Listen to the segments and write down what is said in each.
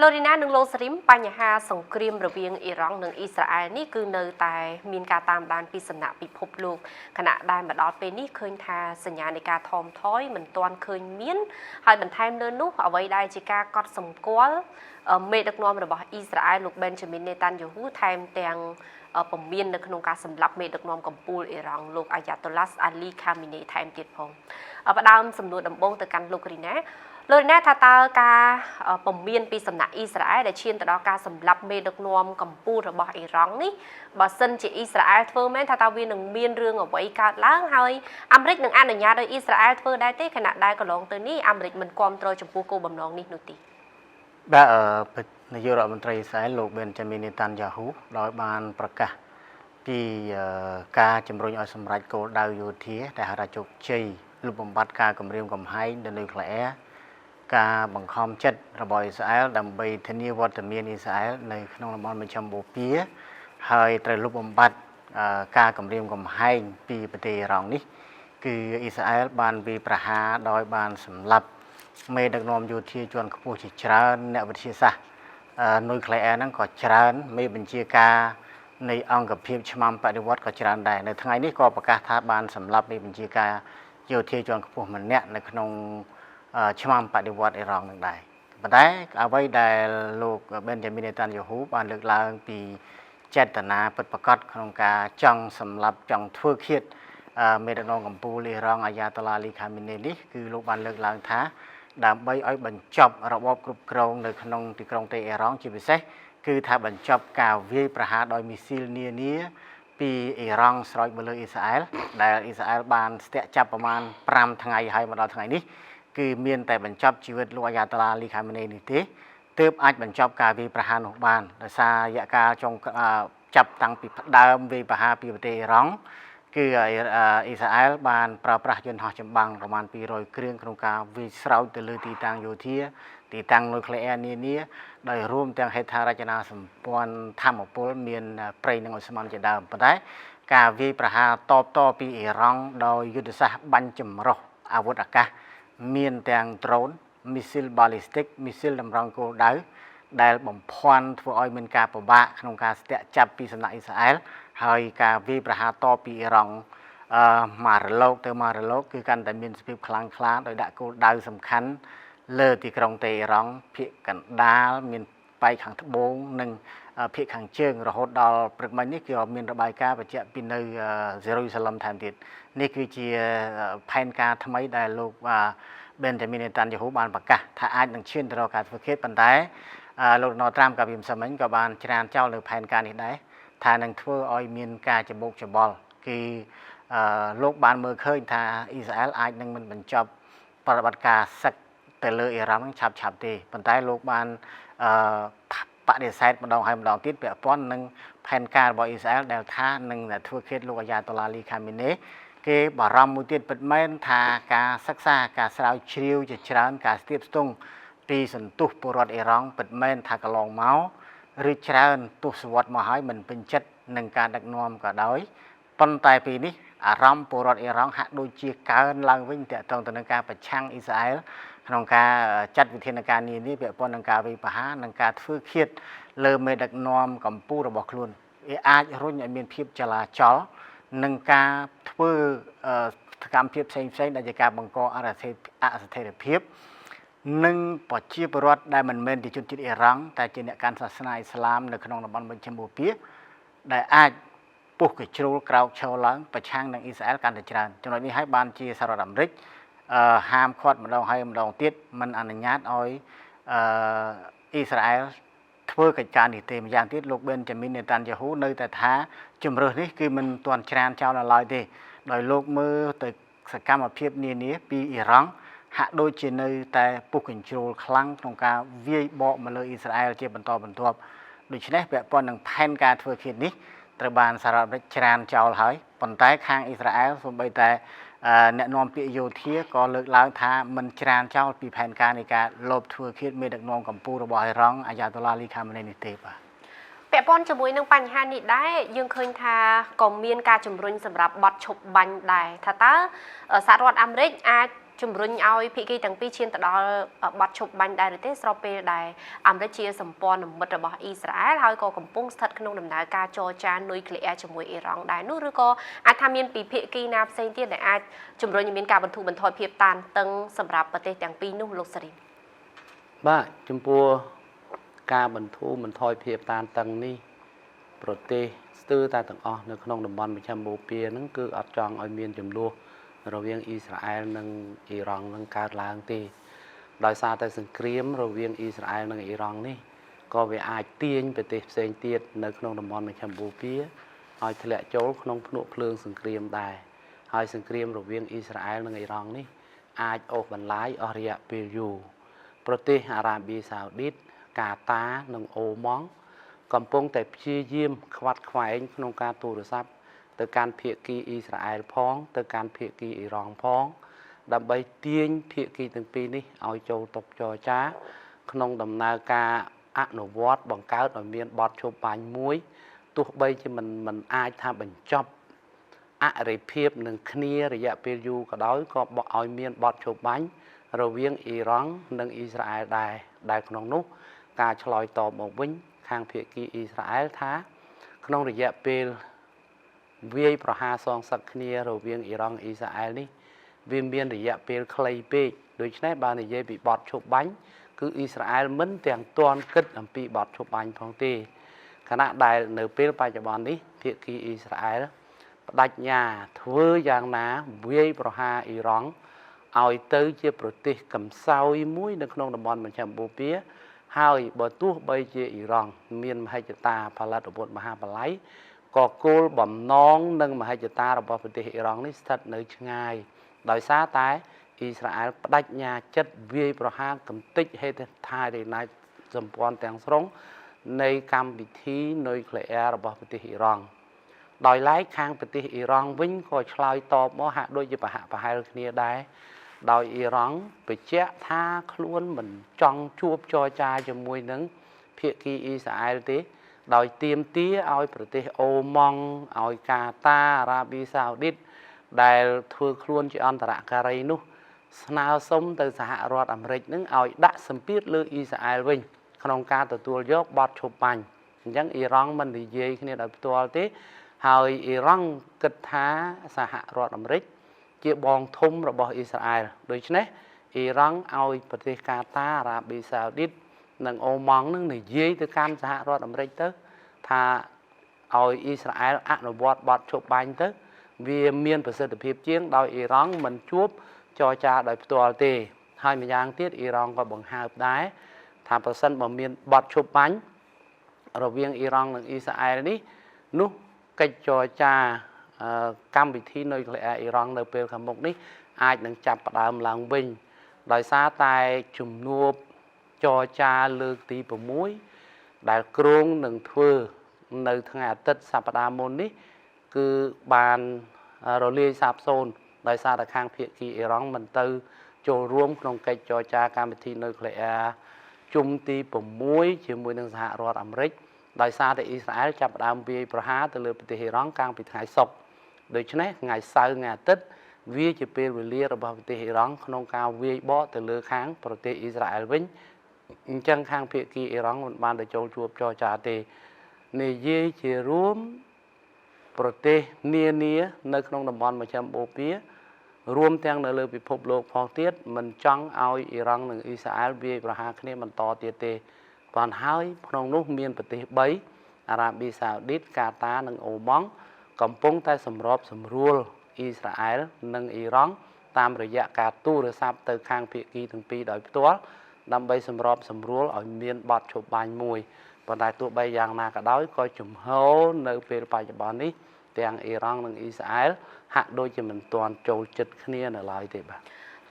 លោករីណានិងលោកសរីមបញ្ហាសង្គ្រាមរវាងអ៊ីរ៉ង់និងអ៊ីស្រាអែលនេះគឺនៅតែមានការតាមដានពីសំណាក់ពិភពលោកខណៈដែលមកដល់ពេលនេះឃើញថាសញ្ញានៃការថមថយមិនទាន់ឃើញមានហើយបន្ថែមលើនោះអ្វីដែលជាការកត់សម្គាល់មេដឹកនាំរបស់អ៊ីស្រាអែលលោកបេនចាមីននេតាន់យ៉ាហ៊ូថែមទាំងពមៀននៅក្នុងការសម្លាប់មេដឹកនាំកម្ពុជាអ៊ីរ៉ង់លោកអាយ៉ាតូឡាស់អាលីខាមីនេថែមទៀតផងផ្ដើមសំណួរដំបូងទៅកាន់លោករីណាលោកណាថាតើការពមៀនពីសំណាក់អ៊ីស្រាអែលដែលឈានទៅដល់ការសម្លាប់មេដឹកនាំកម្ពុជារបស់អ៊ីរ៉ង់នេះបើសិនជាអ៊ីស្រាអែលធ្វើមែនថាតើវានឹងមានរឿងអ្វីកើតឡើងហើយអាមេរិកនឹងអនុញ្ញាតឲ្យអ៊ីស្រាអែលធ្វើដែរទេខណៈដែលកន្លងទៅនេះអាមេរិកមិនគាំទ្រចំពោះគោលបំណងនេះនោះទេ បាទនាយករដ្ឋមន្ត្រីអ៊ីស្រាអែលលោកបេនចាមីននេតាន់យ៉ាហ៊ូដោយបានប្រកាសពីការជំរុញឲ្យសម្រេចគោលដៅយោធាដែលហៅថាជោគជ័យលុបបំបាត់ការគំរាមកំហែងដល់នុយក្លេអ៊ែរការបង្ខំចិត្តរបស់អ៊ីស្រាអែលដើម្បីធានាវត្តមានអ៊ីស្រាអែលនៅក្នុងតំបន់មជ្ឈិមបូព៌ាហើយត្រូវលុបបំបាត់ការគំរាមកំហែងពីប្រទេសអ៊ីរ៉ង់នេះគឺអ៊ីស្រាអែលបានវាយប្រហារដោយបានសម្លាប់មេដឹកនាំយោធាជាន់ខ្ពស់ជាច្រើនអ្នកវិទ្យាសាស្ត្រនុយក្លេអ៊ែរហ្នឹងក៏ច្រើនមេបញ្ជាការនៃអង្គភាពឆ្មាំបដិវត្តក៏ច្រើនដែរនៅថ្ងៃនេះក៏ប្រកាសថាបានសម្លាប់មេបញ្ជាការយោធាជាន់ខ្ពស់ម្នាក់នៅក្នុងឆ្មាំបដិវត្តអ៊ីរ៉ង់នឹងដែរប៉ុន្តែអ្វីដែលលោកបេនចាមីននេតាន់យ៉ាហ៊ូបានលើកឡើងពីចេតនាពិតប្រាកដក្នុងការចង់សម្លាប់ចង់ធ្វើឃាតមេដឹកនាំកម្ពុជាអ៊ីរ៉ង់អាយ៉ាតូឡាលីខាមីនេនេះគឺលោកបានលើកឡើងថាដើម្បីឲ្យបញ្ចប់របបគ្រប់គ្រងនៅក្នុងទីក្រុងតេអ៊ីរ៉ង់ជាពិសេសគឺថាបញ្ចប់ការវាយប្រហារដោយមីស៊ីលនានាពីអ៊ីរ៉ង់ស្រោចមកលើអ៊ីស្រាអែលដែលអ៊ីស្រាអែលបានស្ទាក់ចាប់ប្រមាណ5ថ្ងៃហើយមកដល់ថ្ងៃនេះគឺមានតែបញ្ចប់ជីវិតលោកអាយ៉ាតូឡាលីខាមីនេនេះទេទើបអាចបញ្ចប់ការវាយប្រហារនោះបានដោយសាររយៈកាលចុងចាប់តាំងពីផ្ដើមវាយប្រហារពីប្រទេសអ៊ីរ៉ង់គឺអ៊ីស្រាអែលបានប្រើប្រាស់យន្តហោះចម្បាំងប្រមាណ200គ្រឿងក្នុងការវាយស្រោចទៅលើទីតាំងយោធាទីតាំងនុយក្លេអ៊ែរនានាដោយរួមទាំងហេដ្ឋារចនាសម្ព័ន្ធធម្មពលមានប្រេងនិងឧស្ម័នជាដើមប៉ុន្តែការវាយប្រហារតបតពីអ៊ីរ៉ង់ដោយយុទ្ធសាស្ត្របាញ់ចម្រុះអាវុធអាកាសមានទាំងដ្រូនមីស៊ីលបាលីស្ទិកមីស៊ីលតម្រង់គោលដៅដែលបំភាន់ធ្វើឲ្យមានការពិបាកក្នុងការស្ទាក់ចាប់ពីសំណាក់អ៊ីស្រាអែលហើយការវាយប្រហារតពីអ៊ីរ៉ង់អឺមករលកទៅមករលកគឺកាន់តែមានសភាពខ្លាំងក្លាដោយដាក់គោលដៅសំខាន់លើទីក្រុងតេអ៊ីរ៉ង់ភាគកណ្ដាលមានប៉ែកខាងត្បូងនិងភាគខាងជើងរហូតដល់ព្រឹកមិញនេះគឺមានរបាយការណ៍បញ្ជាក់ពីនៅសេរុយសាឡឹមថែមទៀតនេះគឺជាផែនការថ្មីដែលលោកបេនចាមីននេតាន់យ៉ាហ៊ូបានប្រកាសថាអាចនឹងឈានទៅរកការធ្វើឃាតប៉ុន្តែលោកដូណាល់ត្រាំកាលពីម្សិលមិញក៏បានច្រានចោលនៅផែនការនេះដែរថានឹងធ្វើឲ្យមានការច្បោកច្បល់គឺលោកបានមើលឃើញថាអ៊ីស្រាអែលអាចនឹងមិនបញ្ចប់ប្រតិបត្តិការសឹកទៅលើអ៊ីរ៉ង់នឹងឆាប់ឆាប់ទេប៉ុន្តែលោកបានអឺបដិសេធម្ដងហើយម្ដងទៀតពាក់ព័ន្ធនឹងផែនការរបស់អ៊ីស្រាអែលដែលថានឹងធ្វើឃាតលោកអាយ៉ាតូឡាលីខាមីនេគេបារម្ភមួយទៀតពិតមែនថាការសិក្សាការស្រាវជ្រាវជាច្រើនការស្ទាបស្ទង់ពីសន្ទុះពលរដ្ឋអ៊ីរ៉ង់ពិតមែនថាកន្លងមកឬច្រើនទសវត្សរ៍មកហើយមិនពេញចិត្តនឹងការដឹកនាំក៏ដោយប៉ុន្តែពេលនេះអារម្មណ៍ពលរដ្ឋអ៊ីរ៉ង់ហាក់ដូចជាកើនឡើងវិញទាក់ទងទៅនឹងការប្រឆាំងអ៊ីស្រាអែលក្នុងការចាត់វិធានការនានាពាក់ព័ន្ធនឹងការវាយប្រហារនិងការធ្វើឃាតលើមេដឹកនាំកម្ពុជារបស់ខ្លួនវាអាចរុញឲ្យមានភាពចលាចលនិងការធ្វើសកម្មភាពផ្សេងផ្សេងដែលជាការបង្កអស្ថិរភាពនិងប្រជាពលរដ្ឋដែលមិនមែនជាជនជាតិអ៊ីរ៉ង់តែជាអ្នកកាន់សាសនាអ៊ីស្លាមនៅក្នុងតំបន់មជ្ឈិមបូព៌ាដែលអាចពុះកជ្រុលក្រោកឈរឡើងប្រឆាំងនឹងអ៊ីស្រាអែលកាន់តែច្រើនចំណុចនេះហើយបានជាសហរដ្ឋអាមេរិកហាមឃាត់ម្ដងហើយម្ដងទៀតមិនអនុញ្ញាតឲ្យអ៊ីស្រាអែលធ្វើកិច្ចការនេះទេម្យ៉ាងទៀតលោកបេនចាមីននេតាន់យ៉ាហ៊ូនៅតែថាជំរើសនេះគឺមិនទាន់ច្រានចោលនៅឡើយទេដោយលោកមើលទៅសកម្មភាពនានាពីអ៊ីរ៉ង់ហាក់ដូចជានៅតែពុះកញ្ជ្រោលខ្លាំងក្នុងការវាយបកមកលើអ៊ីស្រាអែលជាបន្តបន្ទាប់ដូច្នេះពាក់ព័ន្ធនឹងផែនការធ្វើឃាតនេះត្រូវបានសហរដ្ឋអាមេរិកច្រានចោលហើយប៉ុន្តែខាងអ៊ីស្រាអែលសូម្បីតែអ្នកនាំពាក្យយោធាក៏លើកឡើងថាមិនច្រានចោលពីផែនការនៃការលបធ្វើឃាតមេដឹកនាំកម្ពុជារបស់អ៊ីរ៉ង់អាយ៉ាតូឡាលីខាម៉ានេនេះទេបាទ ពាក់ព័ន្ធជាមួយនឹងបញ្ហានេះដែរយើងឃើញថាក៏មានការជំរុញសម្រាប់បទឈប់បាញ់ដែរថាតើសហរដ្ឋអាមេរិកអាច ជំរុញឲ្យភាគីទាំងពីរឈានទៅដល់បទឈប់បាញ់ដែរឬទេស្របពេលដែលអាមេរិកជាសម្ព័ន្ធមិត្តរបស់អ៊ីស្រាអែលហើយក៏កំពុងស្ថិតក្នុងដំណើរការចរចានុយក្លេអ៊ែរជាមួយអ៊ីរ៉ង់ដែរនោះឬក៏អាចថាមានពីភាគីណាផ្សេងទៀតដែលអាចជំរុញឲ្យមានការបន្ធូរបន្ថយភាពតានតឹងសម្រាប់ប្រទេសទាំងពីរនោះលោកសារីម បាទចំពោះការបន្ធូរបន្ថយភាពតានតឹងនេះប្រទេសស្ទើរតែទាំងអស់នៅក្នុងតំបន់មជ្ឈមបូព៌ាហ្នឹងគឺអត់ចង់ឲ្យមានចំនួនរវាងអ៊ីស្រាអែលនិងអ៊ីរ៉ង់នឹងកើតឡើងទេដោយសារតែសង្គ្រាមរវាងអ៊ីស្រាអែលនិងអ៊ីរ៉ង់នេះក៏វាអាចទាញប្រទេសផ្សេងទៀតនៅក្នុងតំបន់មជ្ឈមបូព៌ាឲ្យធ្លាក់ចូលក្នុងភ្នក់ភ្លើងសង្គ្រាមដែរហើយសង្គ្រាមរវាងអ៊ីស្រាអែលនិងអ៊ីរ៉ង់នេះអាចអូសបន្លាយអស់រយៈពេលយូរប្រទេសអារ៉ាប៊ីសាអូឌីតកាតានិងអូម៉ង់កំពុងតែព្យាយាមខ្វាត់ខ្វែងក្នុងការទូរស័ព្ទទៅកាន់ភាគីអ៊ីស្រាអែលផងទៅកាន់ភាគីអ៊ីរ៉ង់ផងដើម្បីទាញភាគីទាំងពីរនេះឲ្យចូលតុចរចាក្នុងដំណើរការអនុវត្តបង្កើតឲ្យមានបទឈប់បាញ់មួយទោះបីជាមិនអាចថាបញ្ចប់អរិភាពនឹងគ្នារយៈពេលយូរក៏ដោយក៏ឲ្យមានបទឈប់បាញ់រវាងអ៊ីរ៉ង់និងអ៊ីស្រាអែលដែរដែលក្នុងនោះការឆ្លើយតបមកវិញខាងភាគីអ៊ីស្រាអែលថាក្នុងរយៈពេលវាយប្រហារសងសឹកគ្នារវាងអ៊ីរ៉ង់អ៊ីស្រាអែលនេះវាមានរយៈពេលខ្លីពេកដូច្នេះបើនិយាយពីបទឈប់បាញ់គឺអ៊ីស្រាអែលមិនទាំងទាន់គិតអំពីបទឈប់បាញ់ផងទេខណៈដែលនៅពេលបច្ចុប្បន្ននេះភាគីអ៊ីស្រាអែលបដិញ្ញាធ្វើយ៉ាងណាវាយប្រហារអ៊ីរ៉ង់ឲ្យទៅជាប្រទេសកំសោយមួយនៅក្នុងតំបន់មជ្ឈមបូព៌ាហើយបើទោះបីជាអ៊ីរ៉ង់មានមហិច្ឆតាផលិតអាវុធមហាបល័យក៏គោលបំណងនិងមហិច្ឆតារបស់ប្រទេសអ៊ីរ៉ង់នេះស្ថិតនៅឆ្ងាយដោយសារតែអ៊ីស្រាអែលបដិញ្ញាចិត្តវាយប្រហារកំទេចហេដ្ឋារចនាសម្ព័ន្ធទាំងស្រុងនៃកម្មវិធីនុយក្លេអ៊ែររបស់ប្រទេសអ៊ីរ៉ង់ដោយឡែកខាងប្រទេសអ៊ីរ៉ង់វិញក៏ឆ្លើយតបមកហាក់ដូចជាប្រហាក់ប្រហែលគ្នាដែរដោយអ៊ីរ៉ង់បញ្ជាក់ថាខ្លួនមិនចង់ជួបចរចាជាមួយនឹងភាគីអ៊ីស្រាអែលទេដោយទាមទារឲ្យប្រទេសអូម៉ង់ឲ្យកាតាអារ៉ាប៊ីសាអូឌីតដែលធ្វើខ្លួនជាអន្តរការីនោះស្នើសុំទៅសហរដ្ឋអាមេរិកនឹងឲ្យដាក់សម្ពាធលើអ៊ីស្រាអែលវិញក្នុងការទទួលយកបទឈប់បាញ់អញ្ចឹងអ៊ីរ៉ង់មិននិយាយគ្នាដោយផ្ទាល់ទេហើយអ៊ីរ៉ង់គិតថាសហរដ្ឋអាមេរិកជាបងធំរបស់អ៊ីស្រាអែលដូច្នេះអ៊ីរ៉ង់ឲ្យប្រទេសកាតាអារ៉ាប៊ីសាអូឌីតនិងអូម៉ង់នឹងនិយាយទៅកាន់សហរដ្ឋអាមេរិកទៅថាឲ្យអ៊ីស្រាអែលអនុវត្តបទឈប់បាញ់ទៅវាមានប្រសិទ្ធភាពជាងដោយអ៊ីរ៉ង់មិនជួបចរចាដោយផ្ទាល់ទេហើយម្យ៉ាងទៀតអ៊ីរ៉ង់ក៏បង្ហើបដែរថាប្រសិនបើមានបទឈប់បាញ់រវាងអ៊ីរ៉ង់និងអ៊ីស្រាអែលនេះនោះកិច្ចចរចាកម្មវិធីនុយក្លេអ៊ែរអ៊ីរ៉ង់នៅពេលខាងមុខនេះអាចនឹងចាប់ផ្ដើមឡើងវិញដោយសារតែជំនួបចរចាលើកទី6ដែលគ្រោងនឹងធ្វើនៅថ្ងៃអាទិត្យសប្តាហ៍មុននេះគឺបានរលាយសាបសូន្យដោយសារតែខាងភាគីអ៊ីរ៉ង់មិនទៅចូលរួមក្នុងកិច្ចចរចាកម្មវិធីនុយក្លេអ៊ែរជុំទី6ជាមួយនឹងសហរដ្ឋអាមេរិកដោយសារតែអ៊ីស្រាអែលចាប់ផ្ដើមវាយប្រហារទៅលើប្រទេសអ៊ីរ៉ង់កាលពីថ្ងៃសុក្រដូច្នេះថ្ងៃសៅរ៍ថ្ងៃអាទិត្យវាជាពេលវេលារបស់ប្រទេសអ៊ីរ៉ង់ក្នុងការវាយបកទៅលើខាងប្រទេសអ៊ីស្រាអែលវិញអញ្ចឹងខាងភាគីអ៊ីរ៉ង់មិនបានទៅចូលជួបចរចាទេនិយាយជារួមប្រទេសនានានៅក្នុងតំបន់មជ្ឈមបូព៌ារួមទាំងនៅលើពិភពលោកផងទៀតមិនចង់ឲ្យអ៊ីរ៉ង់និងអ៊ីស្រាអែលវាយប្រហារគ្នាបន្តទៀតទេបានហើយក្នុងនោះមានប្រទេស3អារ៉ាប៊ីសាអូឌីតកាតានិងអូម៉ង់កំពុងតែសម្របសម្រួលអ៊ីស្រាអែលនិងអ៊ីរ៉ង់តាមរយៈការទូរស័ព្ទទៅខាងភាគីទាំងពីរដោយផ្ទាល់ដើម្បីសម្របសម្រួលឲ្យមានបទឈប់បាញ់មួយប៉ុន្តែទោះបីយ៉ាងណាក៏ដោយក៏ជំហរនៅពេលបច្ចុប្បន្ននេះទាំងអ៊ីរ៉ង់និងអ៊ីស្រាអែលហាក់ដូចជាមិនទាន់ចូលចិត្តគ្នានៅឡើយទេបាទ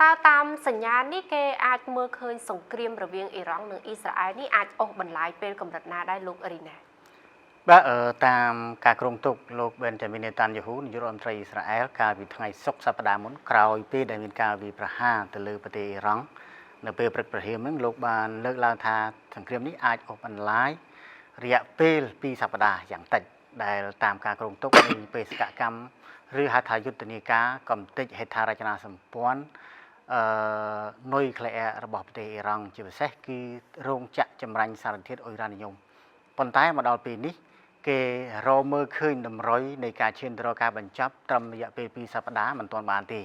តើតាមសញ្ញានេះគេអាចមើលឃើញសង្គ្រាមរវាងអ៊ីរ៉ង់និងអ៊ីស្រាអែលនេះអាចអូសបន្លាយពេលកម្រិតណាដែរលោករីណា បាទតាមការគ្រោងទុកលោកបេនចាមីននេតានយ៉ាហ៊ូនាយករដ្ឋមន្ត្រីអ៊ីស្រាអែលកាលពីថ្ងៃសុក្រសប្តាហ៍មុនក្រោយពេលដែលមានការវាយប្រហារទៅលើប្រទេសអ៊ីរ៉ង់នៅពេលព្រឹកព្រហៀមហ្នឹងលោកបានលើកឡើងថាសង្គ្រាមនេះអាចអូសបន្លាយរយៈពេល2សប្តាហ៍យ៉ាងតិចដែលតាមការគ្រោងទុកនៃបេសកកម្មឬហៅថាយុទ្ធនាការកំទេចហេដ្ឋារចនាសម្ព័ន្ធ នុយក្លេអ៊ែររបស់ប្រទេសអ៊ីរ៉ង់ជាពិសេសគឺរោងចក្រចម្រាញ់សារធាតុអ៊ុយរ៉ានីញ៉ូមប៉ុន្តែមកដល់ពេលនេះគេរកមើលឃើញតម្រុយនៃការឈានទៅរកការបញ្ចប់ត្រឹមរយៈពេល2សប្តាហ៍មិនទាន់បានទេ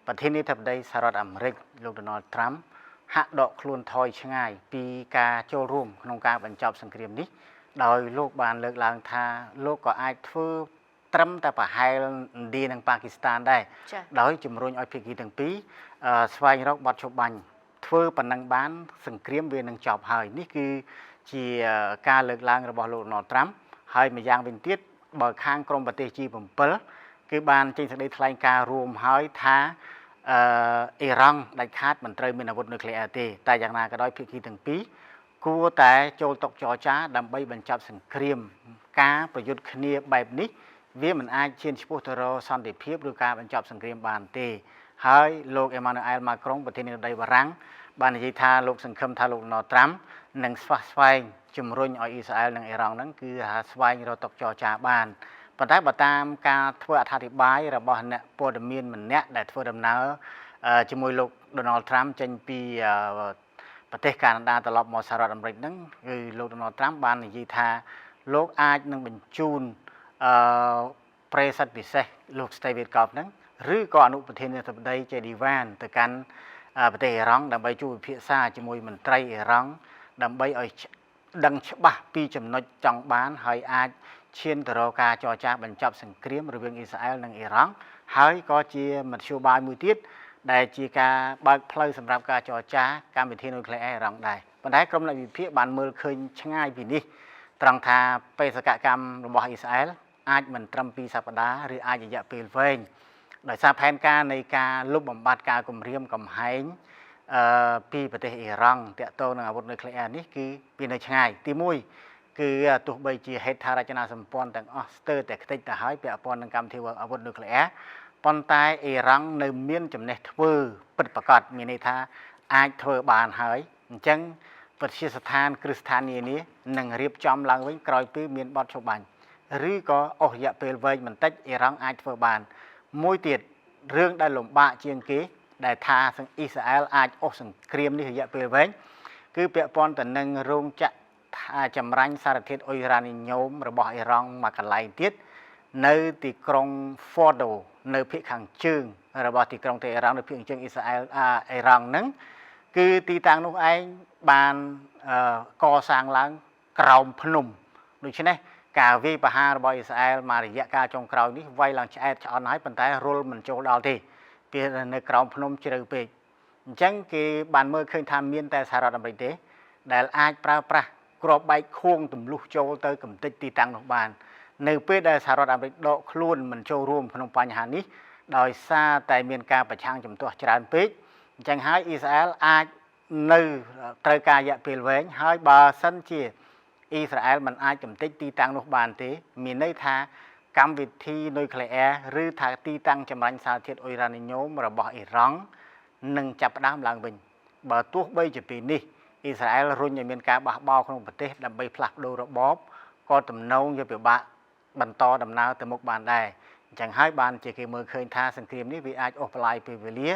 ប្រធានាធិបតីសហរដ្ឋអាមេរិកលោកដូណាល់ត្រាំហាក់ដកខ្លួនថយឆ្ងាយពីការចូលរួមក្នុងការបញ្ចប់សង្គ្រាមនេះដោយលោកបានលើកឡើងថាលោកក៏អាចធ្វើត្រឹមតែប្រហែលឥណ្ឌានិងប៉ាគីស្ថានដែរដោយជំរុញឲ្យភាគីទាំងពីរស្វែងរកបទឈប់បាញ់ធ្វើប៉ុណ្ណឹងបានសង្គ្រាមវានឹងចប់ហើយនេះគឺជាការលើកឡើងរបស់លោកដូណាល់ត្រាំហើយម្យ៉ាងវិញទៀតបើខាងក្រមប្រទេស G7 គឺបានចេញសេចក្តីថ្លែងការណ៍រួមហើយថាអ៊ីរ៉ង់ដាច់ខាតមិនត្រូវមានអាវុធនុយក្លេអ៊ែរទេតែយ៉ាងណាក៏ដោយភាគីទាំងពីរគួរតែចូលតុចរចាដើម្បីបញ្ចប់សង្គ្រាមការប្រយុទ្ធគ្នាបែបនេះវាមិនអាចឈានឆ្ពោះទៅរកសន្តិភាពឬការបញ្ចប់សង្គ្រាមបានទេហើយលោកអេម៉ានូអែលម៉ាក្រុងប្រធានាធិបតីបារាំងបាននិយាយថាលោកសង្ឃឹមថាលោកដូណាល់ត្រាំនឹងស្វះស្វែងជំរុញឲ្យអ៊ីស្រាអែលនិងអ៊ីរ៉ង់ហ្នឹងគឺថាស្វែងរកតុចរចាបានប៉ុន្តែបើតាមការធ្វើអត្ថាធិប្បាយរបស់អ្នកព័ត៌មានម្នាក់ដែលធ្វើដំណើរជាមួយលោកដូណាល់ត្រាំចេញពីប្រទេសកាណាដាត្រឡប់មកសហរដ្ឋអាមេរិកហ្នឹងគឺលោកដូណាល់ត្រាំបាននិយាយថាលោកអាចនឹងបញ្ជូនប្រេសិតពិសេសលោក Steve Witkoff ហ្នឹងឬក៏អនុប្រធានាធិបតី JD Vance ទៅកាន់ប្រទេសអ៊ីរ៉ង់ដើម្បីជួបពិភាក្សាជាមួយមន្ត្រីអ៊ីរ៉ង់ដើម្បីឲ្យដឹងច្បាស់ពីចំណុចចង់បានហើយអាចឈានទៅរកការចរចាបញ្ចប់សង្គ្រាមរវាងអ៊ីស្រាអែលនិងអ៊ីរ៉ង់ហើយក៏ជាមធ្យោបាយមួយទៀតដែលជាការបើកផ្លូវសម្រាប់ការចរចាកម្មវិធីនុយក្លេអ៊ែរអ៊ីរ៉ង់ដែរប៉ុន្តែក្រុមអ្នកវិភាគបានមើលឃើញឆ្ងាយពីនេះត្រង់ថាបេសកកម្មរបស់អ៊ីស្រាអែលអាចមិនត្រឹម2សប្តាហ៍ឬអាចរយៈពេលវែងដោយសារផែនការនៃការលុបបំបាត់ការគំរាមកំហែងពីប្រទេសអ៊ីរ៉ង់តាក់ទងនឹងអាវុធនុយក្លេអ៊ែរនេះគឺពីនៅឆ្ងាយទី1គឺទោះបីជាហេដ្ឋារចនាសម្ព័ន្ធទាំងអស់ស្ទើរតែខ្ទេចទៅហើយពាក់ព័ន្ធនឹងកម្មវិធីអាវុធនុយក្លេអ៊ែរប៉ុន្តែអ៊ីរ៉ង់នៅមានចំណេះធ្វើពិតប្រាកដមានន័យថាអាចធ្វើបានហើយអញ្ចឹងវិទ្យាស្ថានគ្រឹះស្ថាននានានឹងរៀបចំឡើងវិញក្រោយពេលមានបទឈប់បាញ់ឬក៏អស់រយៈពេលវែងបន្តិចអ៊ីរ៉ង់អាចធ្វើបានមួយទៀតរឿងដែលលំបាកជាងគេដែលថាអ៊ីស្រាអែលអាចអស់សង្គ្រាមនេះរយៈពេលវែងគឺពាក់ព័ន្ធទៅនឹងរោងចក្រចម្រាញ់សារធាតុអ៊ុយរ៉ានីញ៉ូមរបស់អ៊ីរ៉ង់មួយកន្លែងទៀតនៅទីក្រុង Fordo នៅភាគខាងជើងរបស់ទីក្រុងតេអ៊ីរ៉ង់នៅភាគខាងជើងអ៊ីស្រាអែលអ៊ីរ៉ង់ហ្នឹងគឺទីតាំងនោះឯងបានកសាងឡើងក្រោមភ្នំដូច្នេះការវាយប្រហាររបស់អ៊ីស្រាអែលមករយៈកាលចុងក្រោយនេះវាយឡើងឆ្អែតឆ្អន់ហើយប៉ុន្តែរុលមិនចូលដល់ទេពីនៅក្រោមភ្នំជ្រៅពេកអញ្ចឹងគេបានមើលឃើញថាមានតែសហរដ្ឋអាមេរិកទេដែលអាចប្រើប្រាស់គ្រាប់បែកខួងទម្លុះចូលទៅកំទេចទីតាំងនោះបាននៅពេលដែលសហរដ្ឋអាមេរិកដកខ្លួនមិនចូលរួមក្នុងបញ្ហានេះដោយសារតែមានការប្រឆាំងជំទាស់ច្រើនពេកអញ្ចឹងហើយអ៊ីស្រាអែលអាចនៅត្រូវការរយៈពេលវែងហើយបើសិនជាអ៊ីស្រាអែលមិនអាចកំទេចទីតាំងនោះបានទេមានន័យថាកម្មវិធីនុយក្លេអ៊ែរឬថាទីតាំងចម្រាញ់សារធាតុអ៊ុយរ៉ានីញ៉ូមរបស់អ៊ីរ៉ង់នឹងចាប់ផ្ដើមឡើងវិញបើទោះបីជាពេលនេះអ៊ីស្រាអែលរុញឲ្យមានការបះបោរក្នុងប្រទេសដើម្បីផ្លាស់ប្ដូររបបក៏ទំនងជាពិបាកបន្តដំណើរទៅមុខបានដែរអញ្ចឹងហើយបានជាគេមើលឃើញថាសង្គ្រាមនេះវាអាចអូសបន្លាយពេលវេលា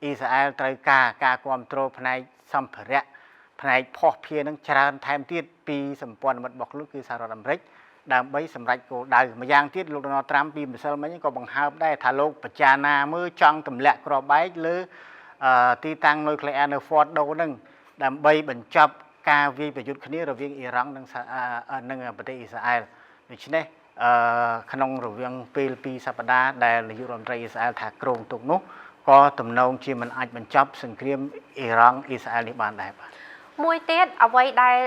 អ៊ីស្រាអែលត្រូវការការគ្រប់គ្រងផ្នែកសម្ភារៈផ្នែកភស្តុភារនឹងច្រើនថែមទៀតពីសម្ព័ន្ធមិត្តរបស់ខ្លួនគឺសហរដ្ឋអាមេរិកដើម្បីសម្រេចគោលដៅម្យ៉ាងទៀតលោកដូណាល់ត្រាំពីម្សិលមិញក៏បង្ហើបដែរថាលោកបចាណាមើលចង់ទម្លាក់គ្រាប់បែកលើទីតាំងនុយក្លេអ៊ែរនៅ Fordo នឹងដើម្បីបញ្ចប់ការវាយប្រយុទ្ធគ្នារវាងអ៊ីរ៉ង់និងប្រទេសអ៊ីស្រាអែលដូច្នេះក្នុងរវាងពេល2សប្តាហ៍ដែលនាយករដ្ឋមន្ត្រីអ៊ីស្រាអែលថាគ្រោងទុកនោះក៏ទំនងជាមិនអាចបញ្ចប់សង្គ្រាមអ៊ីរ៉ង់អ៊ីស្រាអែលនេះបានដែរបាទ មួយទៀតអ្វីដែល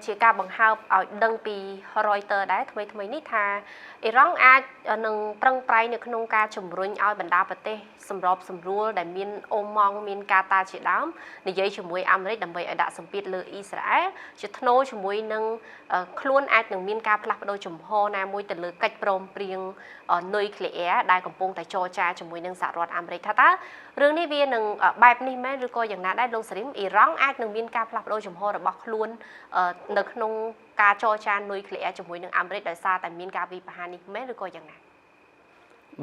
ជាការបង្ហើបឲ្យដឹងពី Reuters ដែរថ្មីថ្មីនេះថាអ៊ីរ៉ង់អាចនឹងប្រឹងប្រែងនៅក្នុងការជំរុញឲ្យបណ្ដាប្រទេសសម្របសម្រួលដែលមានអូម៉ង់មានកាតាជាដើមនិយាយជាមួយអាមេរិកដើម្បីឲ្យដាក់សម្ពាធលើអ៊ីស្រាអែលជាថ្នូរជាមួយនឹងខ្លួនអាចនឹងមានការផ្លាស់ប្ដូរជំហរណាមួយទៅលើកិច្ចព្រមព្រៀងនុយក្លេអ៊ែរដែលកំពុងតែចរចាជាមួយនឹងសហរដ្ឋអាមេរិកថាតើរឿងនេះវានឹងបែបនេះមែនឬក៏យ៉ាងណាដែរលោកសារីមអ៊ីរ៉ង់អាចនឹងមានការផ្លាស់ប្ដូរជំហររបស់ខ្លួននៅក្នុងការចរចានុយក្លេអ៊ែរជាមួយនឹងអាមេរិកដោយសារតែមានការវិបហានេះមែនឬក៏យ៉ាងណា?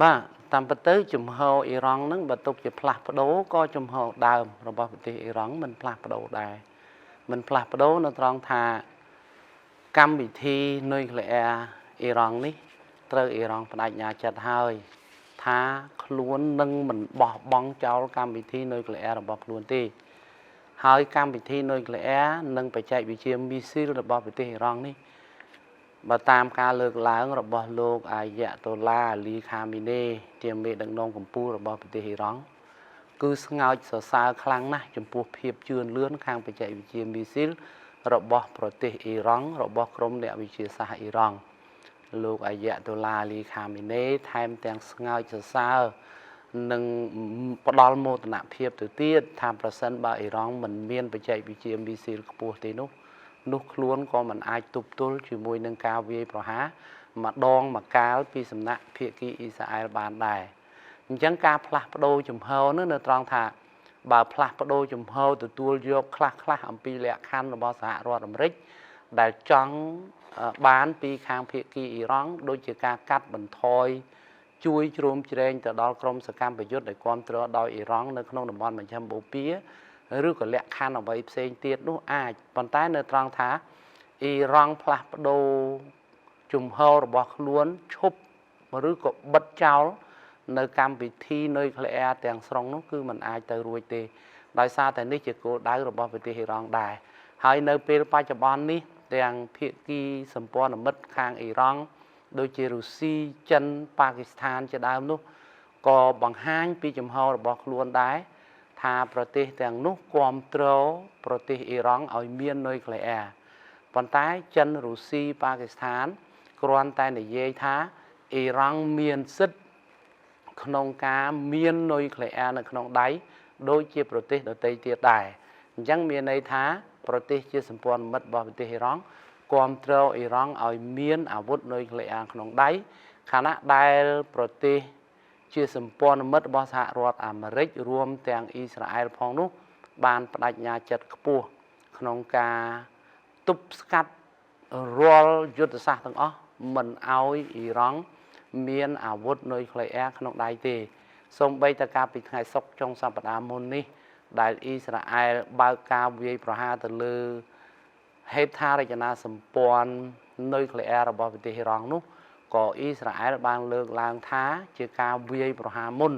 បាទតាមពិតទៅជំហរអ៊ីរ៉ង់ហ្នឹងបើទុកជាផ្លាស់ប្ដូរក៏ជំហរដើមរបស់ប្រទេសអ៊ីរ៉ង់មិនផ្លាស់ប្ដូរដែរមិនផ្លាស់ប្ដូរនៅត្រង់ថាកម្មវិធីនុយក្លេអ៊ែរអ៊ីរ៉ង់នេះត្រូវអ៊ីរ៉ង់បដិញ្ញាចិត្តហើយថាខ្លួននឹងមិនបោះបង់ចោលកម្មវិធីនុយក្លេអ៊ែររបស់ខ្លួនទេហើយកម្មវិធីនុយក្លេអ៊ែរនិងបច្ចេកវិទ្យាមីស៊ីលរបស់ប្រទេសអ៊ីរ៉ង់នេះបើតាមការលើកឡើងរបស់លោកអាយៈតូឡាអាលីខាមីនេជាមេដឹកនាំកម្ពុជារបស់ប្រទេសអ៊ីរ៉ង់គឺស្ងើចសរសើរខ្លាំងណាស់ចំពោះភាពជឿនលឿនខាងបច្ចេកវិទ្យាមីស៊ីលរបស់ប្រទេសអ៊ីរ៉ង់របស់ក្រុមអ្នកវិទ្យាសាស្ត្រអ៊ីរ៉ង់លោកអាយៈតូឡាអាលីខាមីនេថែមទាំងស្ងើចសរសើរនិងផ្ដល់មោទនភាពទៅទៀតថាប្រសិនបើអ៊ីរ៉ង់មិនមានបច្ចេកវិទ្យាមីស៊ីលខ្ពស់ទេនោះខ្លួនក៏មិនអាចទប់ទល់ជាមួយនឹងការវាយប្រហារម្ដងម្កាលពីសំណាក់ភាគីអ៊ីស្រាអែលបានដែរអញ្ចឹងការផ្លាស់ប្ដូរជំហរនោះនៅត្រង់ថាបើផ្លាស់ប្ដូរជំហរទទួលយកខ្លះៗអំពីលក្ខខណ្ឌរបស់សហរដ្ឋអាមេរិកដែលចង់បានពីខាងភាគីអ៊ីរ៉ង់ដូចជាការកាត់បន្ថយជួយជ្រោមជ្រែងទៅដល់ក្រុមសកម្មប្រយុទ្ធដែលគាំទ្រដោយអ៊ីរ៉ង់នៅក្នុងតំបន់មជ្ឈិមបូព៌ាឬក៏លក្ខខណ្ឌអ្វីផ្សេងទៀតនោះអាចប៉ុន្តែនៅត្រង់ថាអ៊ីរ៉ង់ផ្លាស់ប្ដូរជំហររបស់ខ្លួនឈប់ឬក៏បិទចោលនៅកម្មវិធីនុយក្លេអ៊ែរទាំងស្រុងនោះគឺมันអាចទៅរួចទេដោយសារតែនេះជាគោលដៅរបស់ប្រទេសអ៊ីរ៉ង់ដែរហើយនៅពេលបច្ចុប្បន្ននេះទាំងភាគីសម្ព័ន្ធមិត្តខាងអ៊ីរ៉ង់ដូចជារុស្ស៊ីចិនប៉ាគីស្ថានជាដើមនោះក៏បង្ហាញពីជំហររបស់ខ្លួនដែរថាប្រទេសទាំងនោះគាំទ្រប្រទេសអ៊ីរ៉ង់ឲ្យមាននុយក្លេអ៊ែរប៉ុន្តែចិនរុស្ស៊ីប៉ាគីស្ថានគ្រាន់តែនិយាយថាអ៊ីរ៉ង់មានសិទ្ធិក្នុងការមាននុយក្លេអ៊ែរនៅក្នុងដៃដូចជាប្រទេសដទៃទៀតដែរអញ្ចឹងមានន័យថាប្រទេសជាសម្ព័ន្ធមិត្តរបស់ប្រទេសអ៊ីរ៉ង់គាំទ្រអ៊ីរ៉ង់ឲ្យមានអាវុធនុយក្លេអ៊ែរក្នុងដៃខណៈដែលប្រទេសជាសម្ព័ន្ធមិត្តរបស់សហរដ្ឋអាមេរិករួមទាំងអ៊ីស្រាអែលផងនោះបានបដិញ្ញាចិត្តខ្ពស់ក្នុងការទប់ស្កាត់រាល់យុទ្ធសាស្ត្រទាំងអស់មិនឲ្យអ៊ីរ៉ង់មានអាវុធនុយក្លេអ៊ែរក្នុងដៃទេសូម្បីតែកាលពីថ្ងៃសុក្រចុងសប្តាហ៍មុននេះដែលអ៊ីស្រាអែលបើកការវាយប្រហារទៅលើហេដ្ឋារចនាសម្ព័ន្ធនុយក្លេអ៊ែររបស់ប្រទេសអ៊ីរ៉ង់នោះក៏អ៊ីស្រាអែលបានលើកឡើងថាជាការវាយប្រហារមុន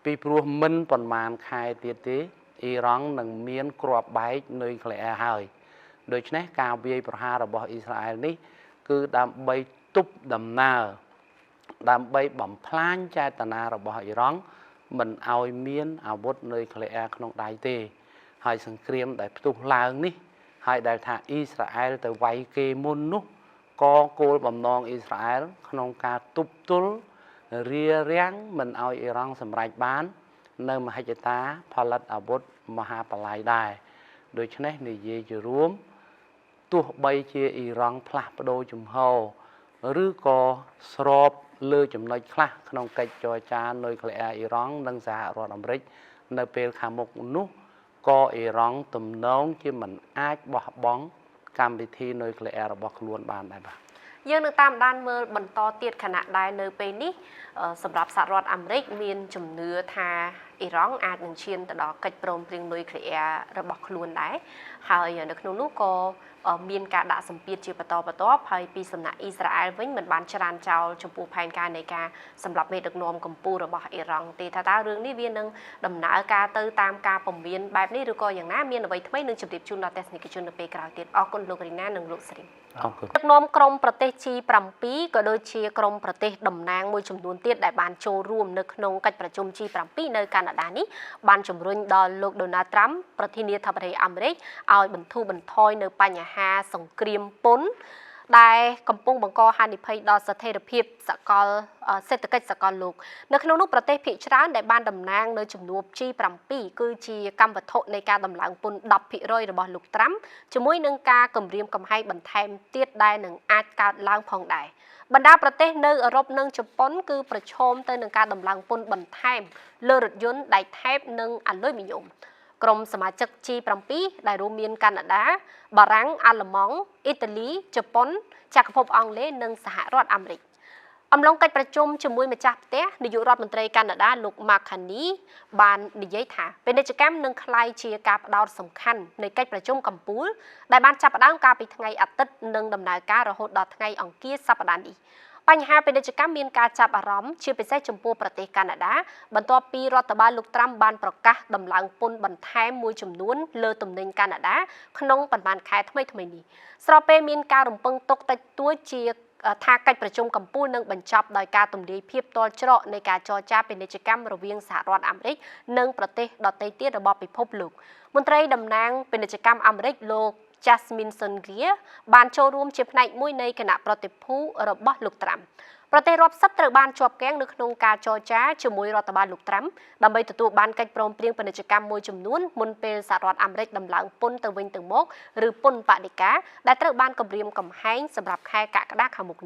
ពីព្រោះមិនប៉ុន្មានខែទៀតទេអ៊ីរ៉ង់នឹងមានគ្រាប់បែកនុយក្លេអ៊ែរហើយដូច្នេះការវាយប្រហាររបស់អ៊ីស្រាអែលនេះគឺដើម្បីទប់ដំណើរដើម្បីបំផ្លាញចេតនារបស់អ៊ីរ៉ង់មិនឲ្យមានអាវុធនុយក្លេអ៊ែរក្នុងដៃទេហើយសង្គ្រាមដែលផ្ទុះឡើងនេះហើយដែលថាអ៊ីស្រាអែលទៅវាយគេមុននោះក៏គោលបំណងអ៊ីស្រាអែលក្នុងការទប់ទល់រារាំងមិនឲ្យអ៊ីរ៉ង់សម្រេចបាននៅមហិច្ឆតាផលិតអាវុធមហាបល័យដែរដូច្នេះនិយាយជារួមទោះបីជាអ៊ីរ៉ង់ផ្លាស់ប្ដូរជំហរឬក៏ស្របលើចំណុចខ្លះក្នុងកិច្ចចរចានុយក្លេអ៊ែរអ៊ីរ៉ង់និងសហរដ្ឋអាមេរិកនៅពេលខាងមុខនោះក៏អ៊ីរ៉ង់ទំនងជាមិនអាចបោះបង់កម្មវិធីនុយក្លេអ៊ែររបស់ខ្លួនបានដែរបាទយើងនឹងតាមដានមើលបន្តទៀតខណៈដែលនៅពេលនេះសម្រាប់សហរដ្ឋអាមេរិកមានជំនឿថាអ៊ីរ៉ង់អាចនឹងឈានទៅដល់កិច្ចព្រមព្រៀងនុយក្លេអ៊ែររបស់ខ្លួនដែរហើយនៅក្នុងនោះក៏មានការដាក់សម្ពាធជាបន្តបន្ទាប់ហើយពីសំណាក់អ៊ីស្រាអែលវិញមិនបានច្រានចោលចំពោះផែនការនៃការសម្លាប់មេដឹកនាំកម្ពុជារបស់អ៊ីរ៉ង់ទេថាតើរឿងនេះវានឹងដំណើរការទៅតាមការពមៀនបែបនេះឬក៏យ៉ាងណាមានអ្វីថ្មីនឹងជម្រាបជូនដល់ទស្សនិកជននៅពេលក្រោយទៀតអរគុណលោករីណានិងលោកស្រីអរគុណដឹកនាំក្រុមប្រទេស G7 ក៏ដូចជាក្រុមប្រទេសតំណាងមួយចំនួនទៀតដែលបានចូលរួមនៅក្នុងកិច្ចប្រជុំ G7 នៅកាណាដានេះបានជំរុញដល់លោកដូណាល់ត្រាំប្រធានាធិបតីអាមេរិកឲ្យបន្ធូរបន្ថយនៅបញ្ហាសង្គ្រាមពន្ធដែលកំពុងបង្កហានិភ័យដល់ស្ថិរភាពសកលសេដ្ឋកិច្ចសកលលោកនៅក្នុងនោះប្រទេសភាគច្រើនដែលបានតំណាងនៅជំនួប G7 គឺជាកម្មវត្ថុនៃការដំឡើងពន្ធ 10% របស់លោកត្រាំជាមួយនឹងការគំរាមកំហែងបន្ថែមទៀតដែលនឹងអាចកើតឡើងផងដែរបណ្ដាប្រទេសនៅអឺរ៉ុបនិងជប៉ុនគឺប្រឈមទៅនឹងការដំឡើងពន្ធបន្ថែមលើរថយន្តដែកថែបនិងអាលុយមីញ៉ូមក្រុមសមាជិក G7 ដែលរួមមានកាណាដាបារាំងអាល្លឺម៉ង់អ៊ីតាលីជប៉ុនចក្រភពអង់គ្លេសនិងសហរដ្ឋអាមេរិក អំឡុងកិច្ចប្រជុំជាមួយម្ចាស់ផ្ទះនាយករដ្ឋមន្ត្រីកាណាដាលោក Mark Carney បាននិយាយថាពាណិជ្ជកម្មនឹងក្លាយជាការផ្ដោតសំខាន់នៃកិច្ចប្រជុំកំពូលដែលបានចាប់ផ្ដើមកាលពីថ្ងៃអាទិត្យនិងដំណើរការរហូតដល់ថ្ងៃអង្គារសប្តាហ៍នេះបញ្ហាពាណិជ្ជកម្មមានការចាប់អារម្មណ៍ជាពិសេសចំពោះប្រទេសកាណាដាបន្ទាប់ពីរដ្ឋបាលលោកត្រាំបានប្រកាសដំឡើងពន្ធបន្ថែមមួយចំនួនលើទំនិញកាណាដាក្នុងប៉ុន្មានខែថ្មីៗនេះស្របពេលមានការរំពឹងទុកតិចតួចជាថាកិច្ចប្រជុំកំពូលនឹងបញ្ចប់ដោយការទម្លាយភាពទាល់ច្រកនៃការចរចាពាណិជ្ជកម្មរវាងសហរដ្ឋអាមេរិកនិងប្រទេសដទៃទៀតរបស់ពិភពលោកមន្ត្រីតំណាងពាណិជ្ជកម្មអាមេរិកលោក Jasmine Songria បានចូលរួមជាផ្នែកមួយនៃគណៈប្រតិភូរបស់លោកត្រាំប្រទេសរាប់សិបត្រូវបានជាប់គាំងនៅក្នុងការចរចាជាមួយរដ្ឋបាលលោកត្រាំដើម្បីទទួលបានកិច្ចព្រមព្រៀងពាណិជ្ជកម្មមួយចំនួនមុនពេលសហរដ្ឋអាមេរិកដំឡើងពន្ធទៅវិញទៅមកឬពន្ធបដិការដែលត្រូវបានគម្រាមកំហែងសម្រាប់ខែកក្កដាខាងមុខនេះ។